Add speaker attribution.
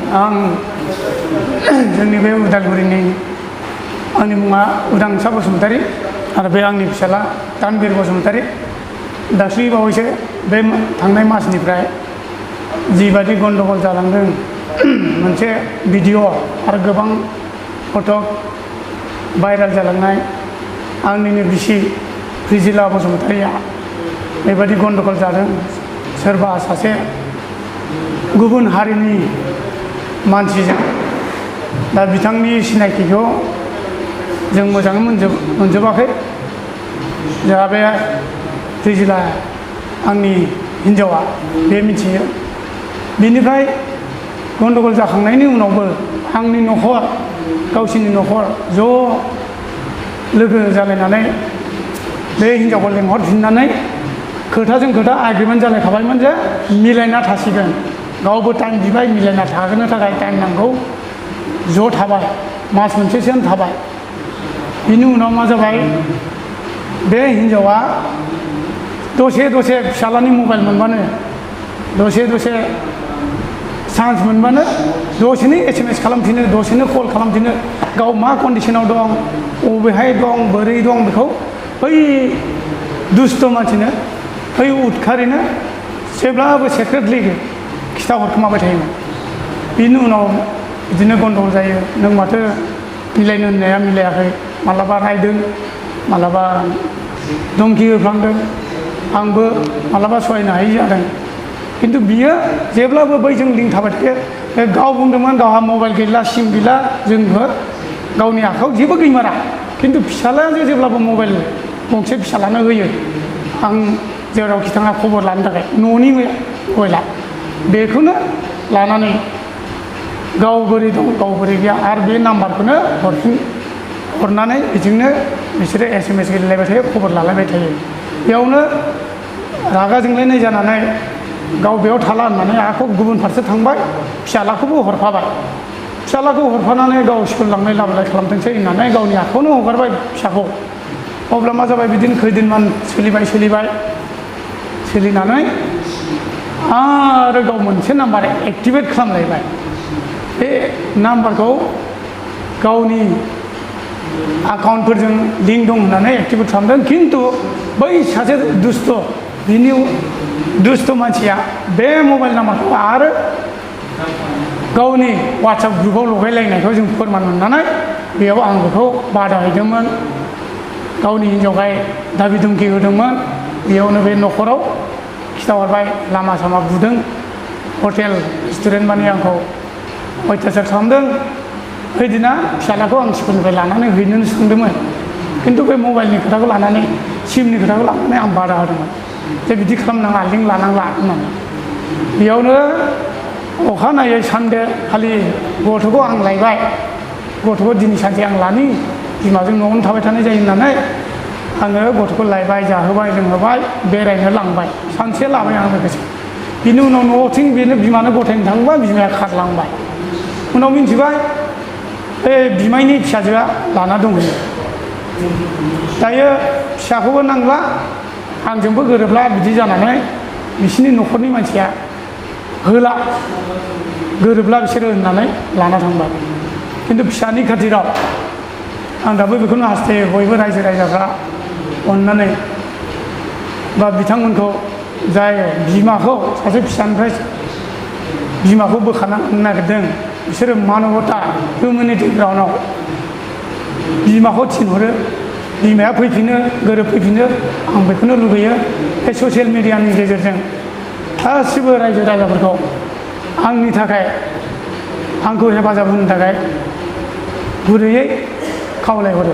Speaker 1: आं जोंनि बे उदालगुरिनि आंनि मुङा उदांसा बसुमतारी आरो बे आंनि फिसाला दानबीर बसुमतारी दाख्लै बावैसो बे थांनाय मासनिफ्राय जिबादि गन्डगल जालांदों मोनसे भिडिअ आरो गोबां फट' भाइरेल जालांनाय आंनिनो बिसि प्रिजिला बसुमतारीया बेबादि गन्डगल जादों सोरबा सासे गुबुन हारिनि मानसिजों दा बिथांनि सिनायथिखौ जों मोजाङै मोनजोबाखै जोंहा बे प्रिजिला आंनि हिन्जावा बे मिथियो बिनिफ्राय गन्डगल जाखांनायनि उनावबो आंनि न'खर गावसिनि न'खर ज' लोगो जालायनानै बे हिन्जावखौ लेंहरफिननानै खोथाजों खोथा एग्रिमेन्ट जालायखाबायमोन जे मिलायना थासिगोन गावबो टाइम बिबाय मिलायना थाहोनो थाखाय टाइम नांगौ ज' थाबाय मास मोनसेसोआनो थाबाय बिनि उनाव मा जाबाय बे हिन्जावा दसे दसे फिसालानि मबाइल मोनबानो दसे दसे चान्स मोनबानो दसेनो SMS खालामफिनो दसेनो कल खालामफिनो गाव मा कन्डिसनाव दं बबेहाय दं बोरै दं बेखौ बै दुस्थ' मानसिनो बै उदखारिनो जेब्लाबो सेक्रेटलि खिथाहरखोमाबाय थायोमोन बिनि उनाव बिदिनो गन्डगल जायो नों माथो मिलायनो होननाया मिलायाखै मालाबा रायदों मालाबा धमकि होफ्लांदों आंबो मालाबा सहायनो हायि जादों खिन्थु बियो जेब्लाबो बैजों लिंक थाबाय थायो गाव बुंदोंमोन गावहा मबाइल गैला सिम गैला जोंबो गावनि आखायाव जेबो गैमारा खिन्थु फिसालाया जेब्लाबो मबाइल गंसे फिसालानो होयो आं जेरावखि थाङा खबर लानो थाखाय न'नि मबाइला बेखौनो लानानै गाव बोरै दं गाव बोरै गैया आरो बे नाम्बारखौनो हरनानै बेजोंनो बिसोरो SMS गेलेलायबाय थायो खबर लालायबाय थायो बेयावनो रागा जोंलायनाय जानानै गाव बेयाव थाला होननानै आखौ गुबुन फारसे थांबाय फिसालाखौबो हरफाबाय फिसालाखौ हरफानानै गाव स्कुल लांलाय लाबोलाय खालामथोंसै होननानै गावनि आखायावनो हगारबाय फिसाखौ अब्ला मा जाबाय बिदिनो खैदिनमान सोलिनानै आरो गाव मोनसे नाम्बार एक्टिभेट खालामलायबाय बे नाम्बारखौ गावनि एकाउन्टफोरजों लिंक दं होननानै एक्टिभेट खालामदों खिन्थु बै सासे बिनि दुस्थ' मानसिया बे मबाइल नाम्बारखौ आरो गावनि वाट्सएप ग्रुपाव लगायलायनायखौ जों फोरमान मोननानै बेयाव आं बेखौ बादा हैदोंमोन गावनि हिन्जावखाय दाबि धमकि होदोंमोन बेयावनो बे न'खराव खिथाहरबाय लामा सामा बुदों हटेल रेस्टुरेन्ट मानि आंखौ अयथासार खालामदों ओइदिना फिसालाखौ आं स्कुलनिफ्राय लानानै हैनोनो सोंदोंमोन खिन्थु बे मबाइलनि खोथाखौ लानानै सिमनि खोथाखौ लानानै आं बादा होदोंमोन जे बिदि खालामनाङा लिंक लानांला होननानै बेयावनो अखानायै सानदे खालि गथ'खौ आं लायबाय गथ'खौ दिनै सानसे आं लानि बिमाजों न'आवनो थाबाय थानाय जायो होननानै आङो गथ'खौ लायबाय जाहोबाय लोंहोबाय बेरायनो लांबाय सानसे लाबाय आं लोगोसे बिनि उनाव न'आवथिं बेनो बिमानो गथायनो थांबा बिमाया खारलांबाय उनाव मिन्थिबाय बे बिमायनि फिसाजोआ लाना दंहैयो दायो फिसाखौबो नांला आंजोंबो गोरोबला बिदि जानानै बिसिनि न'खरनि मानसिया होला गोरोबला बिसोरो होननानै लाना थांबाय खिन्थु फिसानि खाथिराव आं दाबो बेखौनो हास्थायो बयबो रायजो राजाफ्रा अननानै बा बिथांमोनखौ जाय बिमाखौ सासे फिसानिफ्राय बिमाखौ बोखारनो नागिरदों बिसोरो मानबता हिउमेनिटि ग्राउन्डआव बिमाखौ थिनहरो बिमाया फैफिनो गोरोबफैफिनो आं बेखौनो लुबैयो बे ससियेल मिडियानि गेजेरजों गासिबो रायजो राजाफोरखौ आंनि थाखाय आंखौ हेफाजाब होनो थाखाय गुरैयै खावलायहरो